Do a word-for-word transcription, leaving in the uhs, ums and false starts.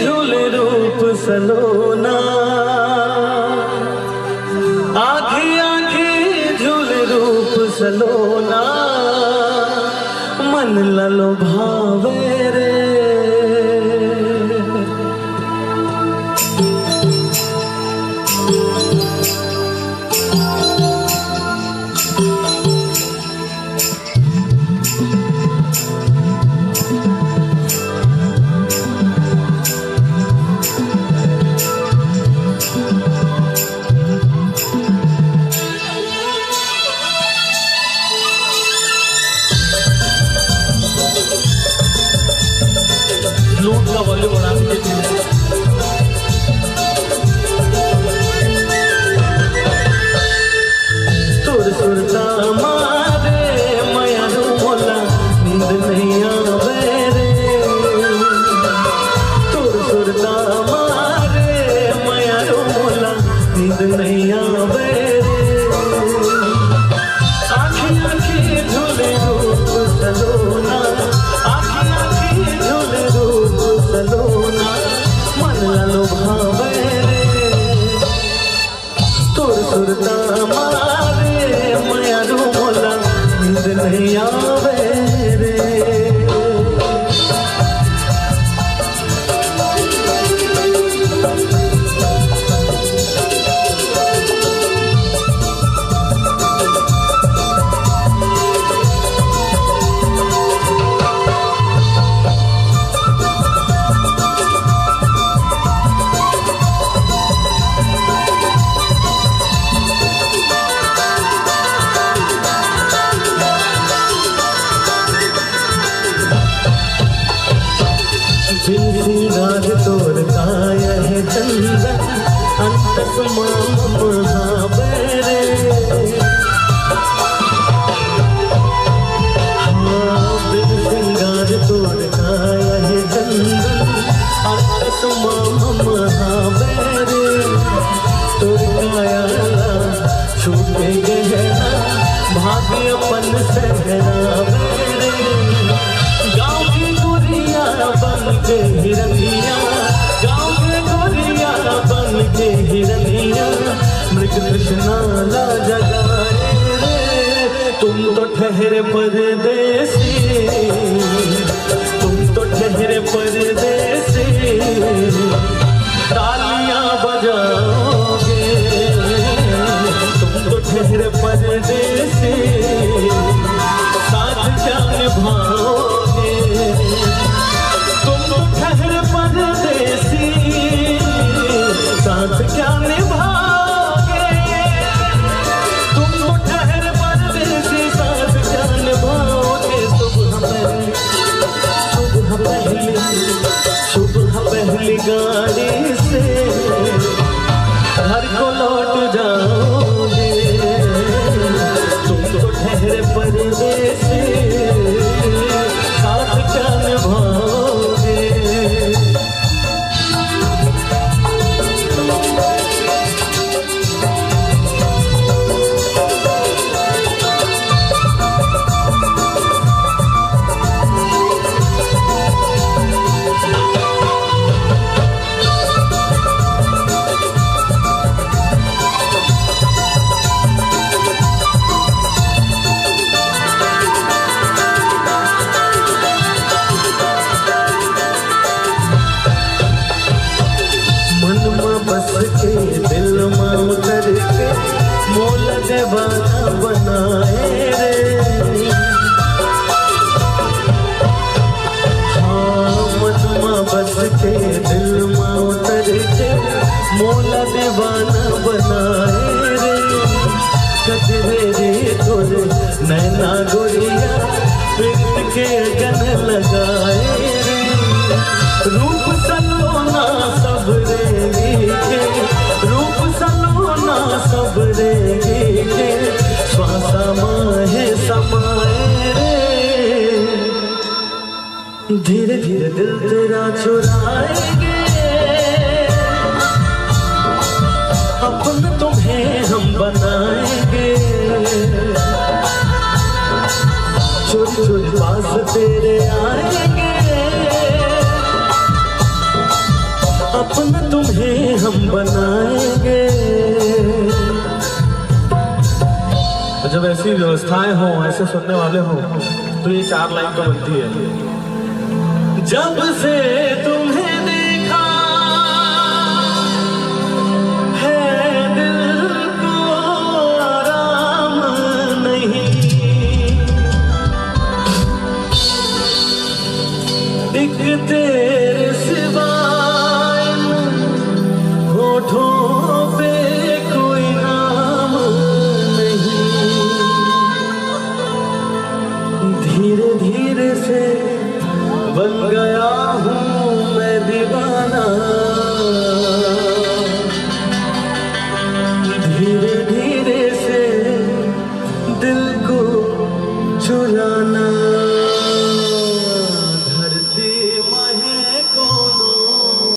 झूले रूप सलोना, आँखी आँखी झूले रूप सलोना, मन ललो भावे रे। Flute का volume बढ़ा दीजिए। तोर सुरता मारे मयारू मोला नींद नहीं आवे रे। तोर सुरता मारे मयारू मोला नींद नहीं आवे रे। आँखी आँखी झूले रूप सलोना, आँखी आँखी झूले रूप सलोना, मन ललो भावे रे। तोर सुरता मारे मयारू मोला नींद नहीं आवे रे। बिन सिंगार तोर काया हे चंदन, अंतस माम महाबरे। हाँ, बिन सिंगार तोर काया हे चंदन, अंतस माम महाबरे। तोर काया ला छुपे गहना, भाग्य अपन सहरावे रे। गाँव के गोरिया बन के हिरनिया, गाँव के गोरिया बन के हिरनिया, मृग तृष्णा ला जगाए रे। तुम तो ठहरे परदेसी, तुम तो ठहरे परदेसी, तालियां बजाओगे। तुम तो ठहरे परदेसी, साथ क्या निभाओगे? तुम तो ठहरे परदेसी, साथ क्या निभाओगे? तुम तो ठहरे परदेसी, साथ क्या निभाओगे? सुबह पहली, सुबह पहली, सुबह पहली गाड़ी से घर को लौट जाओगे। तुम तो ठहरे परदेसी, साथ क्या निभाओगे? मन मा बस के, दिल मा उतर के, मोला दीवाना बनाए रे। हाँ, मन मा बस के, दिल मा उतर के, मोला दीवाना बनाए रे। कजरे रे तोरे नैना गोरिया, प्रीत के अगन लगाए रे। रूप सलोना सबरे लीखे, रूप सलोना सबरे लीखे, श्वासा माहे समाए रे। धीरे धीरे दिल तेरा चुराएंगे, अपन तुम्हें हम बनाएंगे, चोरी चोरी पास तेरे आएंगे। अपना तुम्हें हम बनाएंगे। जब ऐसी व्यवस्थाएं हो, ऐसे सुनने वाले हो, तो ये चार लाइन तो बनती है। जब से